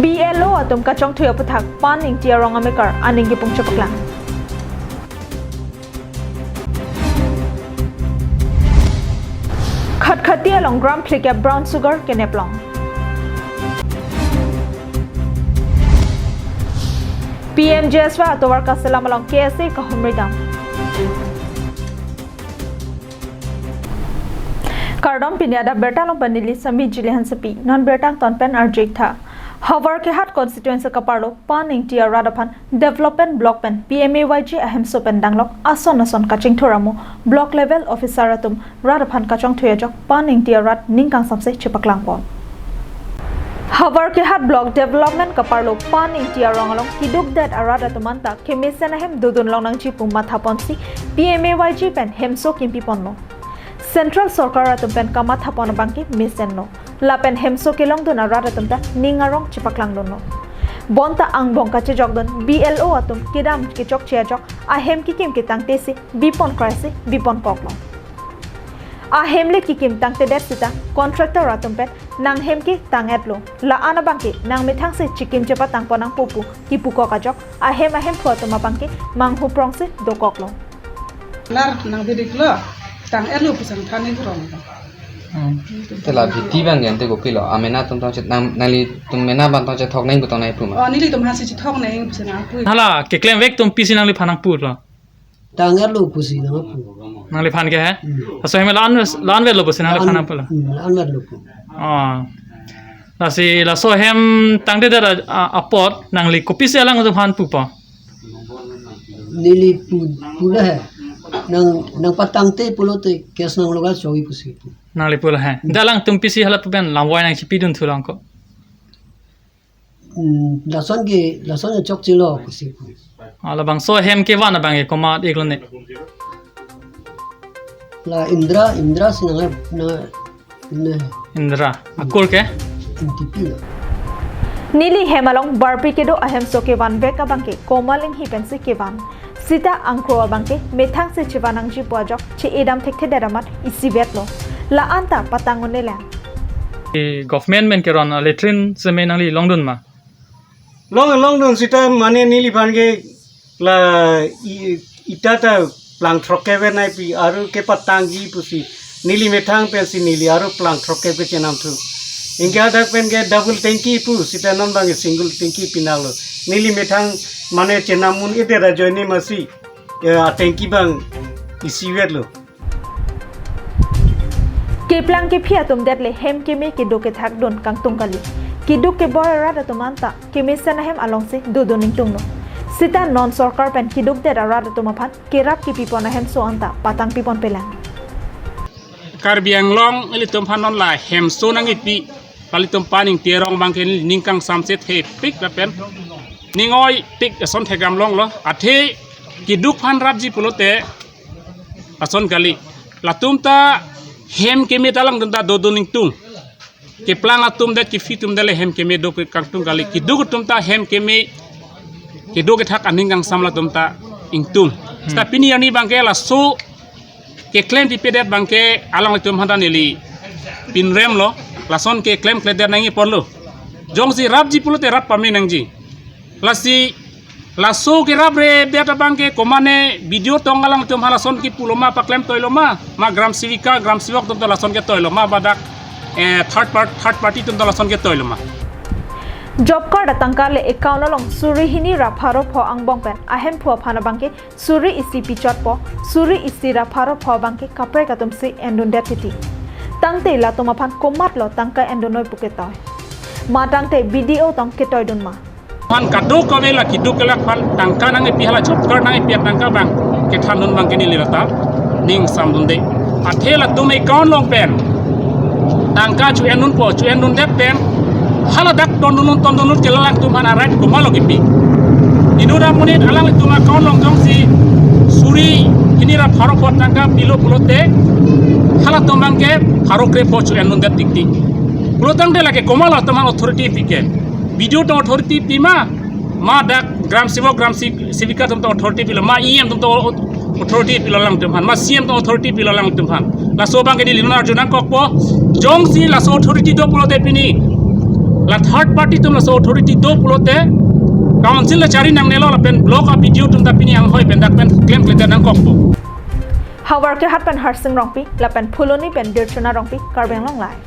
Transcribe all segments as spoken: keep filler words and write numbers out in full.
B L O atum kachongthui aputhak Pan Ingti arong amekar aning kipung chepaklang. Khatkhati along gram phlikep brown sugar keneplong. P M G S Y atovar kaselam along K S A kahumri dam. Kardom, pini adap birta along pen neli Sami Jili Hansepi. Non birta angton pen arju-ik tha. Howraghat constituency kaparlo Pan Ingti arat aphan development block pen P M A Y G ahemso pen danglok ason ason kachingthur amo block level officer atum rat aphan kachongthui ajok Pan Ingti arat ning kangsamse chepaklangpon. Howraghat block development kaparlo Pan Ingti arong along kidukdet arat atum anta kemesen ahem dodun longnangji pu mathaponsi P M A Y G pen hemso kimpiponlo. Central sorkar atum pen kamathapon abangke mesenlo. Lapen hemso kelongdun arat atum ta ning arong chepaklangdunlo. Bonta angbong kachejokdun B L O atum kedam kechokche ajok ahem kekim ketangtesi bipon kraisi biponkoklo. Ahem le kekim tangtedet sita contractor atum pen nanghem ketang-etlo. La-an abangke nangmethangsi chikim chepatangpon nangpo pu kipukok ajok ahem ahemphu atum abangke manghuprongsi dokoklo. Lar nangbidik lo, tang-etlo pusang than-ik rong. Hmm. Te la B T abang yan te kopilo, amena atum tong chet nang, nanglitum mena abang tong chethok nangji pu tong nangpu ma? Oh, nelitum hasi chethok nangji pusi nangpu. Hala, keklemvek atum pisi nangliphan nangpulo? Tang-etlo pusi nangpu. Nangliphan ke he? Hmm. Laso hem la-an, la-anvetlo pusi nangliphan nangpulo? Hmm, la-anvetlo pu. Oh. Lasi laso hem tangtedet a, a, apot nangli kopisi alangtum aphan pupo? Neli pu, pula he. Nang, nangpatangte pulote case nangloga choi pusi pu. Nangli pula he. Hmm. Dak alangtum pisi hala pu pen lamvoi nangchipidun thulong ko. Hmm, lason ke, lason ke chokchelo pusi pu. Ah, labangso hem kevan abangke komat-iklo ne? La Indra, Indra si nang, nang, ne. Indra. Akur ke? N T P lo. Neli hem along barpi kedo ahemso kevanvek abangke Komal Inghi pensi kevan. Sita angkro abangke methangsi chevan nangji pu ajok che-edam thekthedet amat isivetlo. La-an ta patang un-elang. E government pen keron a latrine seme nangli longdun ma? Long, longdun sita mane neliphan ke la i, ita ta plang throkkep nangpi aru kepatangji pusi neli methang pensi neli aru plang throkkep kechenamthu. Anke hadak pen ke double tanki pu sita non abangke single tanki pinanglo. Neli methang mane chenam un-edet ajoine masi, eh, a tanki abang isivetlo. Keplang kephi atum det le hem keme keduk kethak dun kangtung kali. Keduk kebor arat atum anta kemesen ahem alongsi dodun ingtunglo. Sita non sorkar pen kedukdet arat atum aphan kerap kepipon ahemso anta patang piponpelang. Karbi Anglong ilitum aphan non la hemso nangkipi, palitum Pan Ingti arong abangke ning kangsamse thepik lapen ning oipik ason thekdam longlo. Athe keduk aphan rapji pulote ason kali. Latum ta hem keme ta alangtum ta dodun ingtung. Keplang atum det, kephi atum det le hem keme do kangtung kali. Keduk atum ta hem keme keduk kethak aning kangsam latum ta ingtung. Hmm. Sita pini arni abangke laso keklem pipedet abangke alanglitum aphan ta neli pinremlo. Lason keklemkledet nangji ponlo. Jongsi rapji pulote rap pame nangji. Lasi laso kerapre det abangke komane B D O tong alangtum halason kipulo ma, paklem toilo ma, ma gram sevika, gram sevok atum ta lason ketoilo ma, ba dak, eh, third part-, third party atum ta lason ketoilo ma. Job card atangka le account along suri hini ra pharo pho angbong pen ahemphu aphan abangke suri isi pichotpo, suri isi ra pharo pho abangke kaprek atumsi endundet titi. Tangte latum aphan komatlo tangka endun noi pu ketoi? Ma tangte B D O tong ketoidun ma? Aphan kadokave la keduk kelak aphan tangka nangkipi, hala job card nangkipi atangka abang kethandun abangke neli rata ning samdunde. Athe latum account along pen tangka cho-endunpo, cho-endundet pen hala dak tondunun tondunun ke alangtum aphan a right komatlo kipi? Inut amonit alanglitum account along jongsi suri hini ra pharo pho tangka pilo pulote halatum abangke pharo kre pho cho-endundet tiktik. Pulotangte lake komatlo latum aphan authority pi ke? B D O tong authority pi ma? Ma dak gram sevok, gram se-, sevika atum tong authority pilo ma? E M atum tong authority pilo alangtum aphan ma? C E M tong authority pilo alangtum aphan? Laso abangke neli non arju nangkokpo. Jongsi laso authority do pulote pini La third party atum laso authority do pulote council le chari nangnelo lapen block a B D O atum ta pini anghoi pen dak pen klemkle ta nangkokpo. Havar Kehat pen Harsing Rongpi lapen Phuloni pen Dirchuna Rongpi, Karbi Anglong Live.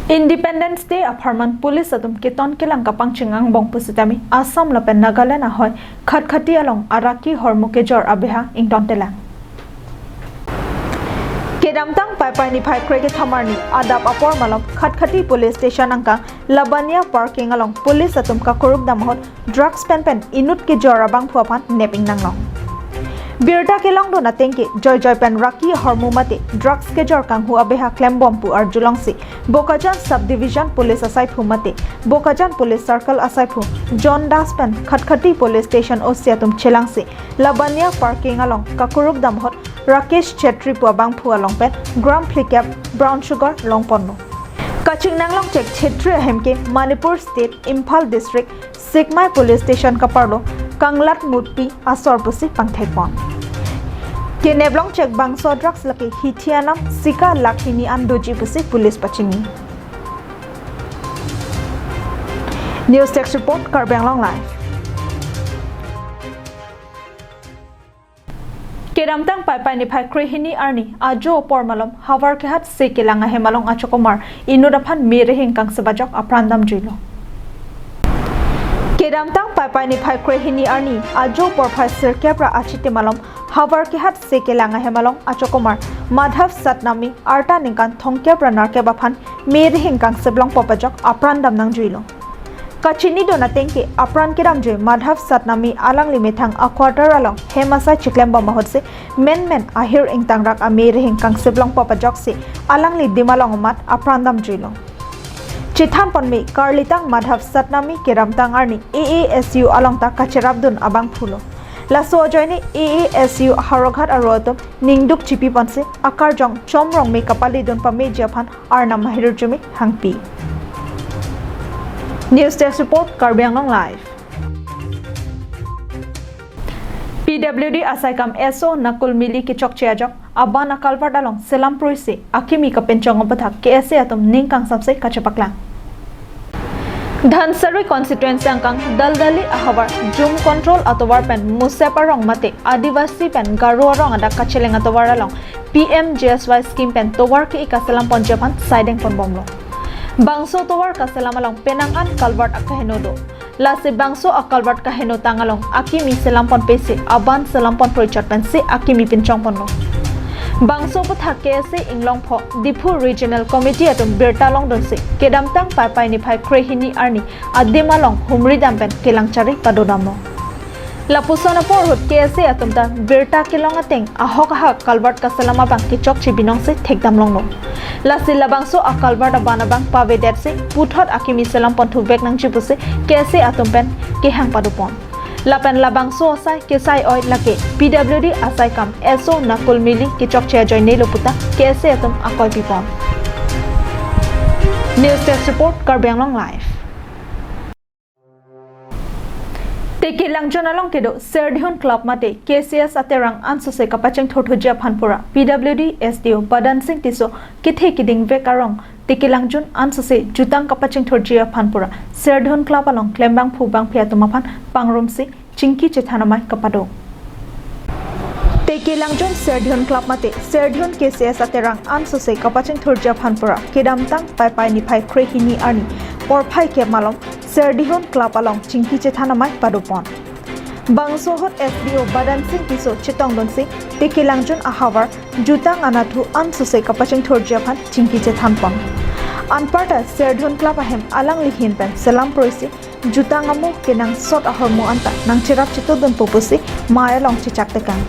Independence Day apharman police atum keton kelang kapangcheng angbong pusitame Assam lapen Nagaland ahoi Khatkhati along araki ahormu kejor abeha ingtontelang. Kedamtang Paipai niphai krekethom arni adap apor malom Khatkhati police station angkang Labanya parking along police atum kakuruk dam ahut drugs penpen inut kejor abangphu aphan nep ingdanglong. Birta kelongdun atengke joijoi pen raki ahormu mate drugs kejor kanghu abeha klembom pu arjulongsi Bokajan Sub Division Police asaiphu mate Bokajan Police Circle asaiphu John Das pen Khatkhati Police Station O C atum chelangsi Labanya parking along kakuruk dam ahut Rakesh Chetri pu abangphu along pen gram phlikep brown sugar longponlo. Kachingnanglong chek Chetri ahem ke Manipur State, Imphal District, Sekmai Police Station kaparlo Kanglat Mutpi asor pusi pangthekpon. Keneplong chek bangso drugs lake hithi anam sika lakh hini an doji pusi police pachini. News Desk Report, Karbi Anglong Live. Kedamtang Paipai niphai krehini arni ajo apor malom Havar Kehat Sekelang ahem along achokomar inut aphan me rihing kangsep ajok apran damjuilo. Kedamtang Paipai niphai krehini arni ajo apor phai sirkep ra achiti malom Havar Kehat Sekelang ahem along achokomar Madhav Satnami arta ningkan thomkep ra nerkep aphan me rihing kangsep longpo pajok apran dam nangjuilo. Kachinidun atengke apran kedamjui Madhav Satnami alangli methang a-quarter along hem asai chiklembom ahutsi menmen ahir ingtangrak ame rihing kangsep longpo pajoksi alangli dim along amat apran damjuilo. Chethanpon me karlitang Madhav Satnami kedamtang arni A A S U along ta kacherapdun abangphulo. Laso ajoine A A S U Howraghat aro atum ningduk chipiponsi akarjong chomrong me kapalidun pameji aphan arnam ahirjume hangpi. News Desk Report, Karbi Anglong Live. P W D asaikam S O Nakul Mili kechokche ajok aban a-culvert along selam proisi akimi kapenchong aputhak K S A atum ning kangsamse kachepaklang. Dhansiri constituency angkang Daldali ahavar Jum Control atovar pen Musep arong mate Adivasi pen Garo arong adak kacheleng atovar along P M G S Y scheme pen tovar ke-ik kaselam ponji aphan saideng ponbomlo. Bangso tovar kaselam along penang an culvert akaheno do. Lasi bangso a-culvert kaheno tang along akimi selam ponpesi aban selam pon proichot pensi akimi pinchong ponlo. Bangso aputhak K S A inglongpho Diphu Regional Committee atum birta longdunsi kedamtang Paipai niphai krehini arni adim along humri dam pen kelang chari padodamlo. Lapuson apor ahut K S A atum ta birta kelong ateng ahok ahak culvert kaselam abang kechokche binongsi thekdam longlo. Lasi labangso a-culvert aban abang pavedetsi puthot akimi selam ponthuvek nangji pusi K S A atum pen kehang padopon. Lapen labangso asai kesai oi lake P W D asaikam S O Nakul Mili kechokche ajoinelo puta K S A atum akoi pipon. News Desk Report, Karbi Anglong Live. Tekelangjun along kedo Serdihun Club mate K C S aterang ansose kapachingthurthuji aphan pura P W D S D O Badan Singh Tisso kethe keding vek arong Tekelangjun ansose jutang kapachingthurji aphan pura Serdihun Club along klembangphu bangphi atum aphan pangrumsi chingki chethan amei kapado. Tekelangjun Serdihun Club mate Serdihun K C S aterang ansose kapachingthurji aphan pura kedamtang Paipai niphai krehini arni porphai kep malom Serdihun Club along chingki chethan amei padopon. Bangso ahut S D O Badan Singh Tisso chetongdunsi Tekelangjun ahavar jutang anatthu ansose kapachingthurji aphan chingki chethanpon. Anparta Serdihun Club ahem alangli ahin pen selam proisi jutang amo kenangsot ahormu anta nangcherap chetudunpo pusi mei along chechak tekang.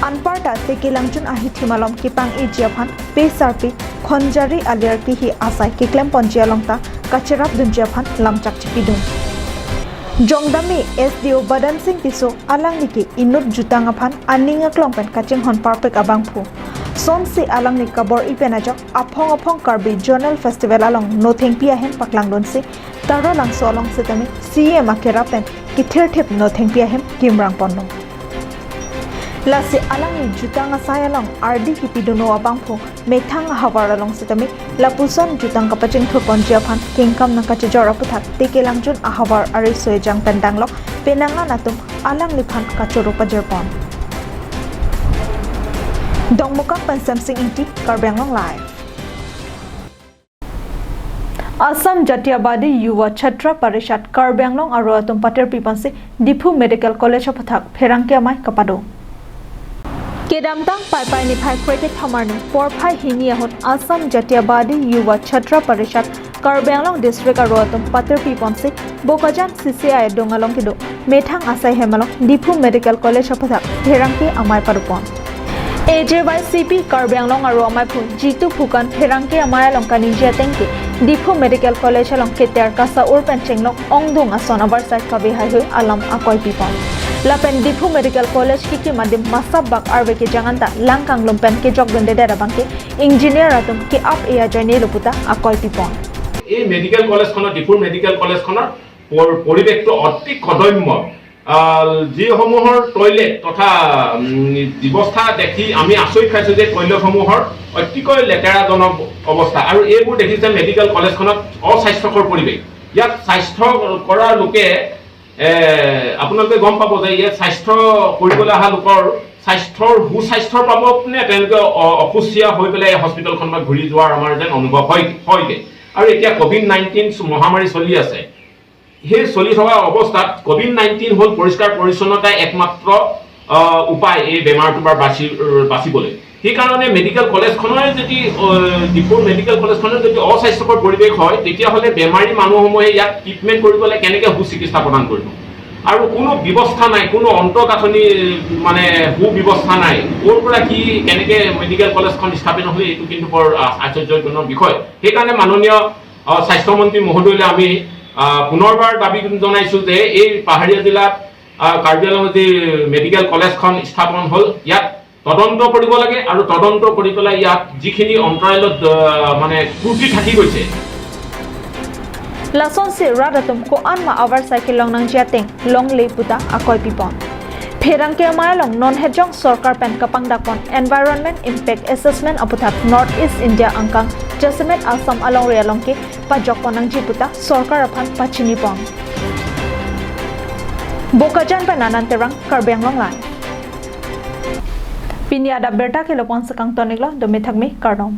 Anparta Tekelangjun ahithi malom kepang-eji aphan pesarpi Khonjari alir kihi asai keklem ponji along ta kacherap dunji aphan lamchak chepidun. Jongdamji S D O Badan Singh Tisso alangli ke inut jutang aphan aning aklong pen kachinghon parpek abangphu. Sonsi alangli kabor-i pen ajok aphong aphong Karbi Zonal Festival along nothengpi ahem paklangdunsi Taralangso along sitame C E M akerap pen kethirthip nothengpi ahem kimrang ponlo. Lasi alangli jutang asai along ardi kipidunno abangphu methang ahavar along sitame lapuson jutang kapachingthurponji aphan kengkam nangkachejor aputhak T K Langjun ahavar ariso ejang pen danglok penang an atum alangliphan kachoro pajirpon. Dongmukam pen Semsing Ingti, Karbi Anglong Live. Assam Jatiyabadi Yuva Chhatra Parishad Karbi Anglong aro atum patirpiponsi Diphu Medical College aputhak pherangke amei kapado. Kedamtang Paipai niphai krekethom arni porphai hini ahut Assam Jatiyabadi Yuva Chhatra Parishad Karbi Anglong District aro atum patirpiponsi Bokajan C C I adung along kedo methang asai hem along Diphu Medical College aputhak pherangke amei padopon. A J Y C P Karbi Anglong aro ameiphu Jitu Phukan pherangke amei along kaningje ateng ke Diphu Medical College along keter kasa-ur pen chenglok ongdung ason avarsai kave haihui alam akoipipon. Lapen Diphu Medical College kikim adim masap bak arve kejang anta lang kanglum pen kejokdundedet abangke engineer atum ke-ap e ajoinelo puta akoipipon. এই মেডিকেল কলেজখনৰ, ডিফুৰ মেডিকেল কলেজখনৰ পৰ-, পৰিৱেশটো অতি কদম্য। আহ, যিসমূহৰ টয়লেট তথা, উম, ব্যৱস্থা দেখি আমি আচৰিত খাইছো যে টয়লেটসমূহৰ অতিকৈ লেতেৰাজনক অৱস্থা। আৰু এইবোৰ দেখিছে মেডিকেল কলেজখনত অস্বাস্থ্যকৰ পৰিৱেশ। ইয়াত স্বাস্থ্য কৰা লোকে, এ, আপোনালোকে গম পাব যে ইয়াত স্বাস্থ্য কৰিবলৈ অহা লোকৰ স্বাস্থ্যৰ, সুস্বাস্থ্যৰ পাব নে তেওঁলোকে অ-, অসুস্থীয়া হৈ পেলাই এই হস্পিটেলখনত ঘূৰি যোৱাৰ আমাৰ যেন অনুভৱ হয়, হয়গে। আৰু এতিয়া কভিড নাইণ্টিন মহামাৰী চলি আছে। সেই চলি থকা অৱস্থাত কভিড নাইণ্টিন হ'ল পৰিষ্কাৰ পৰিচ্ছন্নতাই একমাত্ৰ, আহ, উপায় এই বেমাৰটোৰ পৰা বাচি-, বাচিবলৈ। সেইকাৰণে মেডিকেল কলেজখনৰে যদি, আহ, ডিফুৰ মেডিকেল কলেজখনৰ যদি অস্বাস্থ্যকৰ পৰিৱেশ হয়, তেতিয়াহ'লে বেমাৰী মানুহসমূহে ইয়াত ট্ৰিটমেণ্ট কৰিবলৈ কেনেকে সুচিকিৎসা প্ৰদান কৰিব? আৰু কোনো ব্যৱস্থা নাই, কোনো আন্তঃগাঁথনি, মানে, সুব্যৱস্থা নাই। ক'ৰ পৰা কি, কেনেকে মেডিকেল কলেজখন স্থাপন হ'লে, এইটো কিন্তু বৰ, আহ, আশ্চৰ্যজনক বিষয়। সেইকাৰণে মাননীয়, আহ, স্বাস্থ্যমন্ত্ৰী মহোদয়লৈ আমি, আহ, পুনৰবাৰ দাবী জনাইছো যে এই পাহাৰীয়া জিলাত, আহ, কাৰ্বি আংলঙত যি মেডিকেল কলেজখন স্থাপন হ'ল, ইয়াত তদন্ত কৰিব লাগে আৰু তদন্ত কৰি পেলাই ইয়াত যিখিনি অন্তৰালত, আহ, মানে, ত্ৰুটি থাকি গৈছে। Lasonsi rat atum ko-an ma avarsai kelong nangji ateng longle puta akoipipon. Pherangke amei along non hejong sorkar pen kapangdakpon Environment Impact Assessment aputhak North East India angkang jasemet Assam alongri along ke pajokpon nangji puta sorkar aphan pachinipon. Bokajan pen Anand Terang, Karbi Anglong Live. Pini adap abirta ke lapu-an si kangton-iklo, dome thakme, kardom.